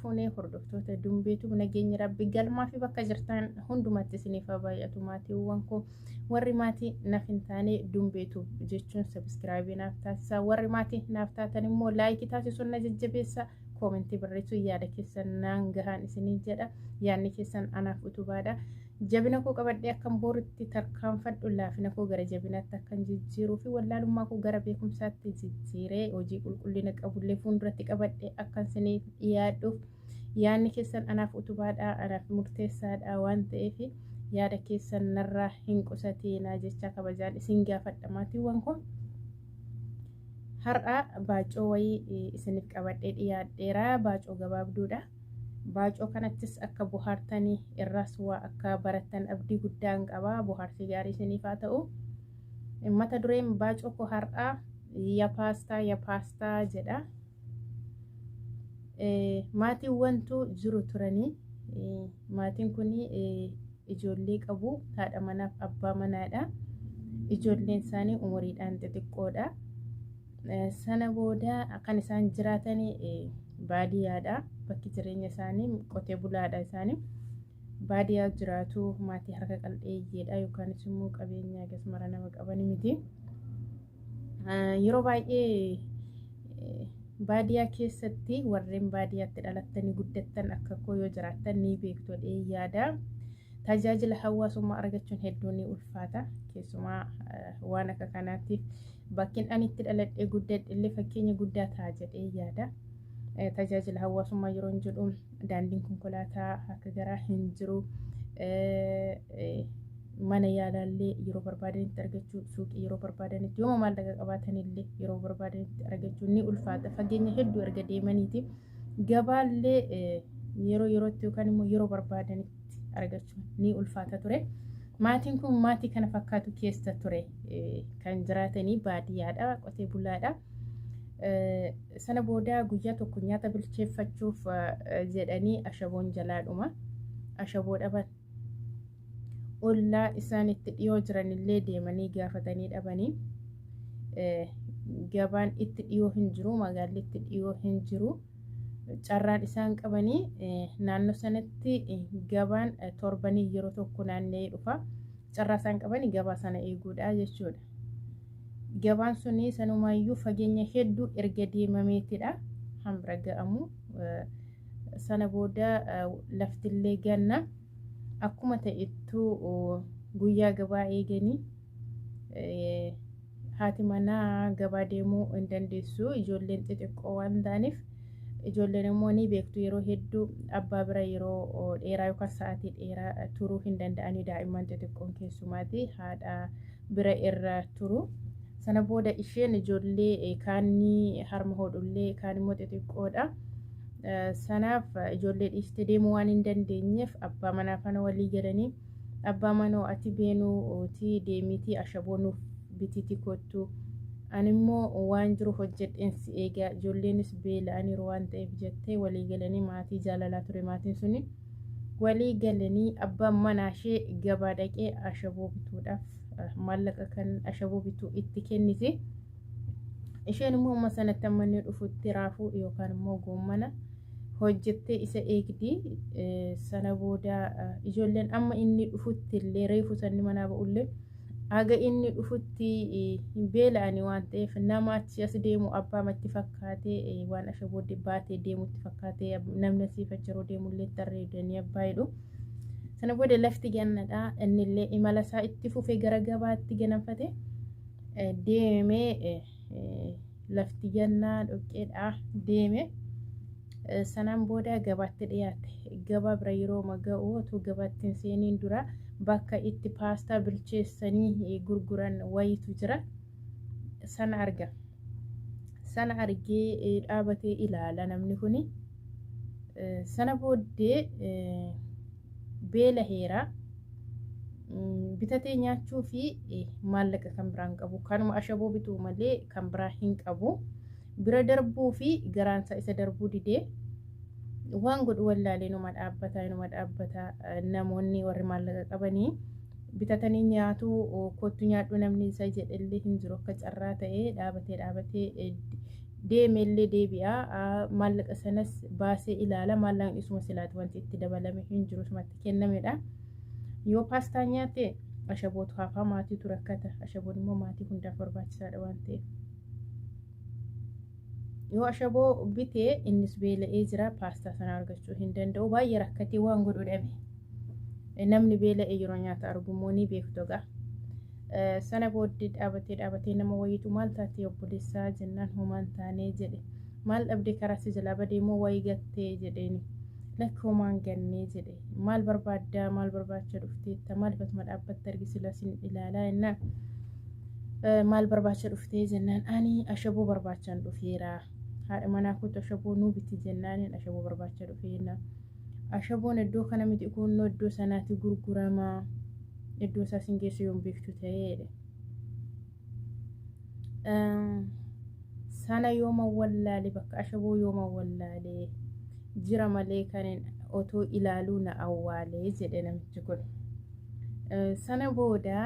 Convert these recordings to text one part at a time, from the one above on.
fuunee hordoftoota Dumbeetu nageenya Rabbi galmaa fi bakka jirtan hundumatti isiniif haa baay'atu. Maatiiwwan koo warri maatii naaf hin taane Dumbeetu jechuun subscribe naaf taasisaa, warri maatii naaf taatan immoo like taasisuun na jajjabeessa, comment barreessuun yaada keessan naan gahaan isinii jedha. Yaadni keessan anaaf utubaadha. Jabina koo qabadhee akkan borutti tarkaanfadhu, laafina koo gara jabinaatti akkan jijjiiruu fi wallaalummaa koo gara beekumsaatti jijjiiree hojii qulqullina qabullee fuulduratti qabadhee akkan isiniif dhiyaadhuuf yaadni keessan anaaf utubaadha, anaaf murteessaadha waan ta'eef yaada keessan narraa hin qusatiinaa jecha kabajaan isin gaafadha. Maatiiwwan koo, har'a baacoo wayii isiniif qabadhee dhiyaadheera. Baacoo gabaabduudha. Baacoo kanattis akka bohaartanii irraas waa akka barattan abdii guddaan qaba. Bohaarsi gaarii isiniif haa ta'u. Mata dureen baacoo koo har'aa "Ya paastaa, ya paastaa" jedha. Maatiiwwantu jiru turanii. Maatiin kun ijoollee qabu, haadha manaaf abbaa manaadha. Ijoolleen isaanii umuriidhaan xixiqqoodha. Sana booda kan isaan jiraatan baadiyyaadha. Bakki jireenya isaanii qotee bulaadha isaanii. Baadiyyaa jiraatu, maatii harka qal'eeyyeedha yookaanis immoo qabeenya akkasumara nama qaban miti. Yeroo baay'ee baadiyyaa keessatti warreen baadiyyaatti dhalattanii guddattan akka koo yoo jiraattan ni beektu jedhee yaada. Tajaajila hawaasummaa argachuun hedduu ni ulfaata. Keessumaa waan akka kanaatiif bakkin ani itti dhaladhee guddadhe illee fakkeenya guddaa ta'a jedhee yaada. Tajaajila hawaasummaa yeroo jedhu daandiin konkolaataa akka garaa hin jiru. Mana yaalaallee yeroo barbaadanitti argachuu, suuqii yeroo barbaadanitti, yooma maallaqa qabaatanillee yeroo barbaadanitti argachuu ni ulfaata. Fageenya hedduu erga deemaniiti. Gabaallee yeroo yerootti yookaan immoo yeroo barbaadanitti argachuu ni ulfaata ture. Maatiin kun maatii kana fakkaatu keessa ture kan jiraatanii, baadiyyaadha, qotee bulaadha. Sana booda guyyaa tokko nyaata bilcheeffachuuf jedhanii ashaboon jalaa dhuma. Ashaboo dhaban. Ollaa isaan itti dhiyoo jiranillee deemanii gaafatanii dhabanii. Gabaan itti dhiyoo hin jiru, magaalli itti dhiyoo hin jiru. Carraan isaan qabanii naannoo sanatti gabaan torbanii yeroo tokko naanna'ee dhufa. Carraa isaan qabanii gabaa sana eeguudha jechuudha. Gabaan suni sanumaayyuu fageenya hedduu erga deemameetidha hambira ga'amu. Sana booda laftillee ganna akkuma ta'ettuu guyyaa gabaa eeganii, haati manaa gabaa deemuu hin dandeessu, ijoolleen xixiqqoo waan ta'aniif. Ijoolleen immoo ni beektu, yeroo hedduu abbaa bira yeroo dheeraa yookaan sa'aatii dheeraa turuu hin danda'anii, daa'imman xixiqqoon keessumaati haadha bira irra turu. Sana booda isheen ijoollee kaanii harma hodhullee kaan immoo xixiqqoodha. Sanaaf ijoollee dhiistee deemuu waan hin dandeenyeef abbaa manaa faana walii galanii, "Abbaa manoo, ati beenuutii deemiitii ashaboo nuuf bitiitii kottu, ani immoo waan jiru hojjedheen si eegaa, ijoolleenis beela'aniiru waan ta'eef," jettee walii galanii. Maatii jaalalaa ture maatiin suni. Walii galanii abbaan manaa ishee gabaa dhaqee ashaboo bituudhaaf maallaqa kan ashaboo bituu itti kenniti. Isheen immoo amma sanatti amma inni dhufutti raafuu yookaan immoo goommana hojjettee isa eegdi. Sana booda ijoolleen amma inni dhufutti illee, reefu sanni manaa ba'ullee, haga inni dhufutti beela'anii waan ta'eef nama achi as deemu abbaa matti fakkaatee, waan ashaboo baatee deemutti fakkaatee, namni asiif achi yeroo deemullee tarreedanii abbaa jedhu. Sana booda lafti gannadha. Innillee imala isaa itti fufee gara gabaatti ganamfate deemee, lafti gannaa dhoqqeedha deeme. Sanaan booda gabaatti dhiyaate. Gabaa bira yeroo ga'u, otoo gabaatti hin seeniin dura bakka itti paastaa bilcheessanii gurguran wayitu jira. Sana arga. Sana argee dhaabatee ilaala namni kuni. Sana booddee beela heera. Bitatee nyaachuu fi maallaqa kan biraan qabu. Kanuma ashaboo bituu malee kan biraa hin qabu. Bira darbuu fi garaansaa isa darbuu didee waan godhu wallaalee numa dhaabbata, numa dhaabbata. Namoonni warri maallaqa qabanii bitatanii nyaatu, kottu nyaadhu namni isa jedhellee hin jiru. Akka carraa ta'ee dhaabatee dhaabatee Deemeellee deebi'a, maallaqa sanas baasee ilaala, maallaqni isuma silaati, wanti itti dabalame hin jiru, isumatti kennamedha. Yoo paastaa nyaate ashabootu hafaa, maatiitu rakkata. Ashaboon immoo maatii hundaaf barbaachisaadha waan ta'eef. Yoo ashaboo bitee innis beela'ee jira, paastaa sana argachuu hin danda'u, baay'ee rakkatee waan godhu dhabe. Namni beela'ee yeroo nyaata argu immoo ni beektu egaa. Sana booddee dhaabatee dhaabatee nama wayiitu, "Maal taatee obboleessaa?" jennaan, "Homaan taanee," jedhe. "Maal dhabdee? Karaa si jalaa badee moo wayii gattee?" jedheeni. "Lakki, homaan gannee," jedhe. "Maal barbaaddaa? Maal barbaacha dhufteetta? Maaliif asuma dhaabbatte? Argi sila sin ilaalaa jennaan. Maal barbaacha dhuftee?" jennaan, "Ani ashaboo barbaachaan dhufeera. Haadha manaa kootu ashaboo nuu biti jennaaniin ashaboo barbaacha dhufee," jennaan. "Ashaboon iddoo kana miti, kunnoo iddoo sanaatti gurguramaa. Iddoo isaa sin geessu yoon beektu ta'ee," jedhe. "Sana yooma wallaale, bakka ashaboo yooma wallaale, jira malee kan otoo ilaaluu na awwaalee," jedhe namichi kun. Sana booda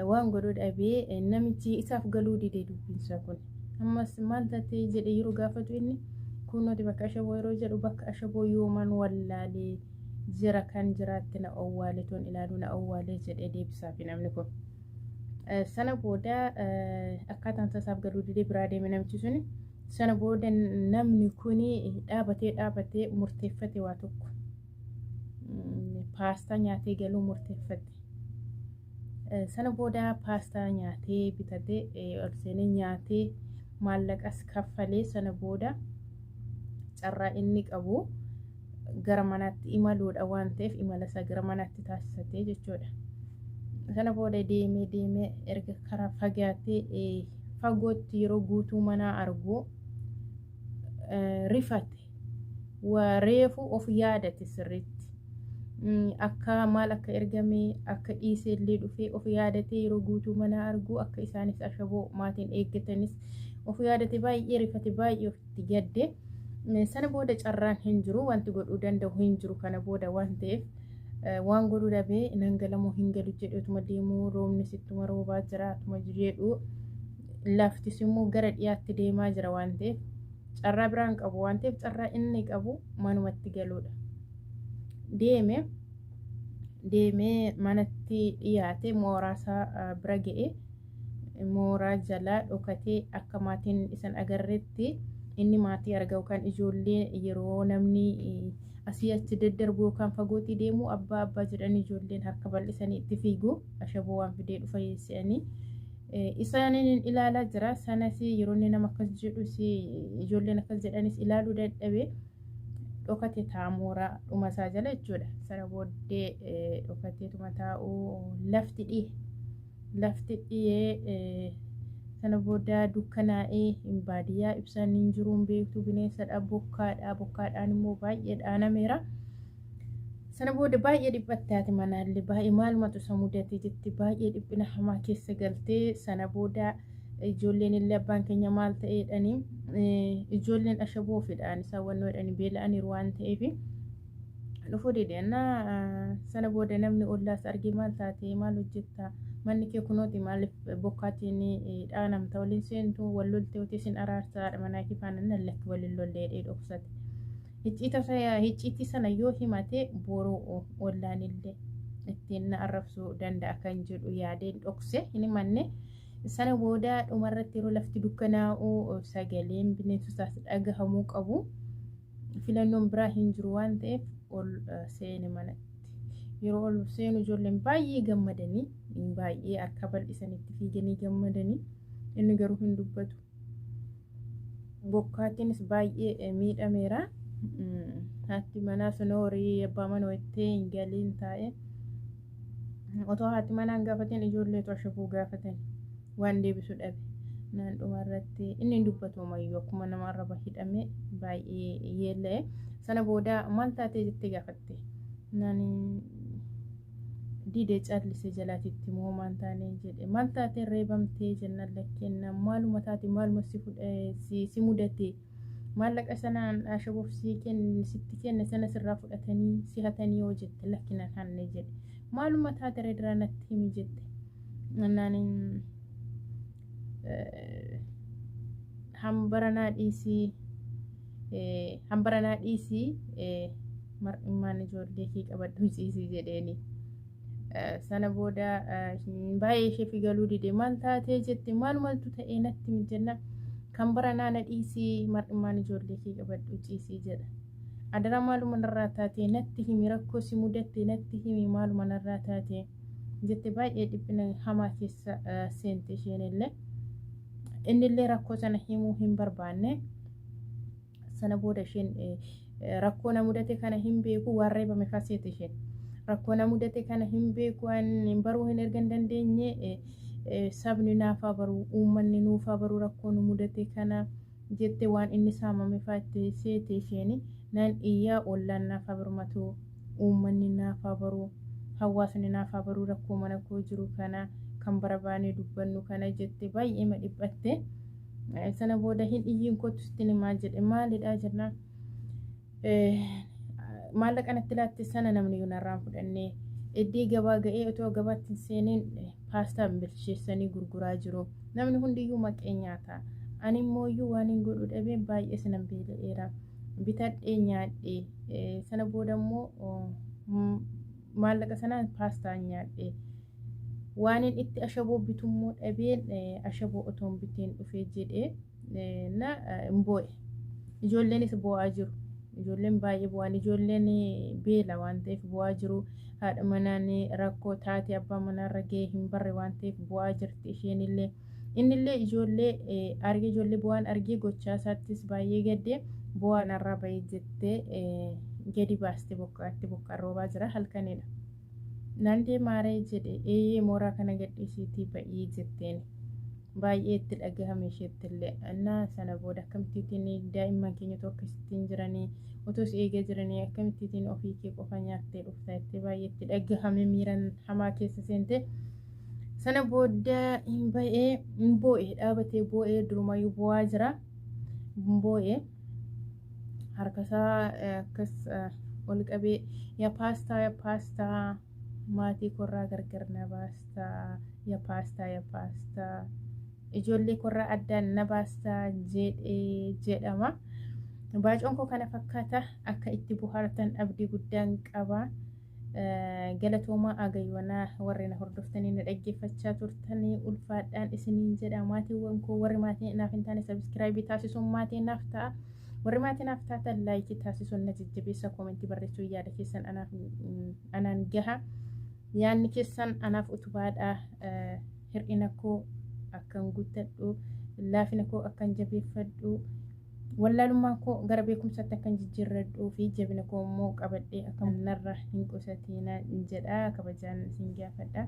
waan godhuu dhabee, namichi isaaf galuu dide dubbinsa kun. Ammas "Maal taatee?" jedhe yeroo gaafatu, inni "Kunooti bakka ashaboo" yeroo jedhu, "Bakka ashaboo yooman wallaalee, jira kan jiraatti na owwaale, toon ilaaluu na owwaalee," jedhee deebisaafi namni kun. Sana booda akkaataan isaaf galuu didee biraa deeme namichi suni. Sana booda namni kuni dhaabatee dhaabatee murteeffate waa tokko. Paastaa nyaatee galuu murteeffate. Sana booda paastaa nyaatee bitatee ol seenee nyaatee maallaqas kaffalee, sana booda carraa inni qabu gara manaatti imaluudha waan ta'eef imala isaa gara manaatti taasisatee jechuudha. Sana booda deemee deemee erga karaa fagaatee fagootti yeroo guutuu manaa argu rifate. Reefu of yaadate sirriitti. Akka maal akka ergame, akka dhiisee illee dhufee of yaadatee, yeroo guutuu manaa argu, akka isaanis ashaboo maatiin eeggatanis of yaadate, baay'ee rifate, baay'ee ofitti gadde. Sana booda carraan hin jiru, wanti godhuu danda'u hin jiru kana booda waan ta'eef, waan godhuu dhabee, nan galamoo hin galu jedheetuma deemuu, roobni sittuma roobaa jira atuma jedhu, laftis immoo gara dhiyaatti deemaa jira waan ta'eef, carraa biraan qabu waan ta'eef, carraa inni qabu manumatti galuudha. Deeme deemee manatti dhiyaate, mooraa isaa bira ga'e, mooraa jalaa dhokatee akka maatiin isan agarretti, inni maatii arga yookaan ijoollee yeroo namni asii achi daddarbu yookaan fagootti deemu "Abbaa, abbaa" jedhanii ijoolleen harka bal'isanii itti fiigu, ashaboo waan fidee dhufa se'anii. Isaaniin ilaalaa jira. Sanas yeroo inni nama akkas jedhus, ijoolleen akkas jedhanis ilaaluu dadhabee dhokate ta'a mooraa dhuma isaa jala jechuudha. Sana booddee dhokateetuma taa'uu lafti dhiye. Lafti dhiyee sana booda dukkanaa'ee, baadiyyaa ibsaan hin jiru, hin beektu, bineensadha, bokkaadha, bokkaadhaan immoo baay'ee dhaanameera. Sana booda baay'ee dhiphatte haati manaallee, baay'ee maalumatu isa mudate jetti, baay'ee dhiphina hamaa keessa galtee. Sana booda ijoolleen illee "Abbaan keenya maal ta'eedhani?" Ijoolleen ashaboo fedhaan isaan wannoo jedhanii beela'aniiru waan ta'eef dhufuu dide. Sana booda namni ollaas argee, "Maal taatee? Maal hojjetta? Manni kee kunooti, maaliif bokkaatiin dhaanamta? Waliin seentu, wal loltee isin araarsa haadha manaa kee faana." "Nan lakki, waliin lollee," jedhee dhoksate. Icciitii sana yoo himate boruu ollaan illee ittiin na arrabsuu danda'a kan jedhu yaadeen dhokse, hin himanne. Sana booda dhumarratti yeroo lafti dukkanaa'u sagaleen bineensotaas dhagahamuu qabu. Filannoon biraa hin jiru waan ta'eef ol seene manatti. Yeroo ol seenu ijoolleen baay'ee gammadanii, baay'ee harka bal'isanitti fiiganii gammadanii, inni garuu hin dubbatu. Bokkaattiinis baay'ee miidhameera. Haati manaa sun horii abbaa mana wayittee hin galiin taa'e. Otoo haati manaa hin gaafatin ijoolleetu ashaboo gaafatan, waan deebisu dhabe. Naan dhumarratti inni hin dubbatu ammayyuu, akkuma nama arraba hidhame baay'ee yeella'e. Sana booda "Maal taatee?" jettee gaafatte. Naan didee callisee jalaatitti immoo "Maal taanee?" jedhe. "Maal taatee? Reebamtee?" jennaan, "Lakkeenna." "Maaluma taate? Maaluma si mudate? Maallaqa sanaan ashaboof si kenne, sitti kenne sana sirraa fudhatanii si hatanii yoo?" jette. "Lakkina hanne," jedhe. "Maaluma taate reediraa natti himi," jette. Naan Hambaranaa dhiisii, hambaranaa dhiisii, mar'immaan ijoollee kee qabadhu ciisii jedheeni. Sana booda baay'ee isheef galuu dide. Maal taatee jette, maalumatu ta'ee natti mijanna, kan baranaa na dhiisii, mar'immaan ijoollee kee qabadhu ciisii jedha. Adara, maaluma narraa taatee natti himi, rakkoo si mudatte natti himi, maaluma narraa taatee jette. Baay'ee dhiphina hamaa keessa seente isheen illee. Innillee rakkoo sana himuu hin barbaanne. Sana booda isheen rakkoo na mudate kana hin beeku, waan reebame faseete isheen. Rakkoo na mudate kana hin beeku, waan baruu hin erga hin dandeenye, sabni naafaa baruu, uummanni nuufaa baruu rakkoo nu mudate kana jette. Waan inni saamame faatte seete isheen. Nan iyyaa, ollaan naafaa birmatu, uummanni naafaa baruu, hawaasni naafaa baruu rakkoo mana koo jiru kana kan barbaanee dubbannu kana jette. Baay'ee ma dhiphatte. Sana booda hin iyyiin, kottu sitti himaa jedhe. Maalidhaa jennaan, maallaqa natti laatte sana namni yoo narraan fudhannee, iddii gabaa ga'ee otoo gabaatti hin seeniin paastaa bilcheessanii gurguraa jiru. Namni hundiyyuu maqee nyaata. Ani immoo waan hin godhu dhabee baay'ee sinan beela'eera. Bitadhee nyaadhee, sana booda immoo maallaqa sanaan paastaa nyaadhee, waan itti ashaboo bitummoo dhabeen ashaboo otoo hin bitiin dhufee jedhee na hin boo'e. Ijoolleenis boo'aa jiru. Ijoolleen baay'ee bo'an. Ijoolleen beela waan ta'eef bo'aa jiru. Haadha manaan rakkoo taate abbaa manaarra ga'ee hin barre waan ta'eef bo'aa jirti isheen illee. Innillee ijoollee argee, ijoollee bo'aan argee, gochaa isaattis baay'ee gaddee, bo'aa narraa bahee jettee gadi baaste bokkaatti. Bokkaan roobaa jira, halkanidha. Nan deemaaree jedhe. Eeyyee, mooraa kana gadhiisiitii ba'ii jetteen. Baay'ee itti dhagahame isheetti illee. Innaa sana booda akkamittiin daa'imman keenya akkasittiin jiranii, otoo si eegaa jiranii, akkamittiin ofii kee qofa nyaattee dhufta jettee baay'ee itti dhagahame, miiran hamaa keessa seente. Sana booda hin ba'ee, hin boo'e, dhaabatee boo'ee, durumayyuu boo'aa jira. Hin boo'e, harkasaa akkas ol qabee, "Yaa paastaa, yaa paastaa, maatii korraa gargar na baastaa, yaa paastaa, yaa paastaa, ijoollee korraa addaan na baastaa" jedhee jedhama. Baacoon koo kana fakkaata. Akka itti bohaartan abdii guddaan qaba. Galatoomaa agayyoonaa warri na hordoftanii na dhaggeeffachaa turtanii, ulfaadhaan isiniin jedha. Maatiiwwan koo, warri maatii naaf hin taane subscribe taasisuun maatii naaf ta'a. Warri maatii naaf taatan like taasisuun na jajjabeessa, comment barreessuu yaada keessan anaan gaha. Yaadni keessan anaaf utubaadha. Hir'ina koo akkan guuttadhu, laafina koo akkan jabeeffadhu, wallaalummaa koo gara beekumsaatti akkan jijjiirradhuu fi jabina koo immoo qabadhee akka narra hin qusatina jedha, kabajaan isin gaafadha.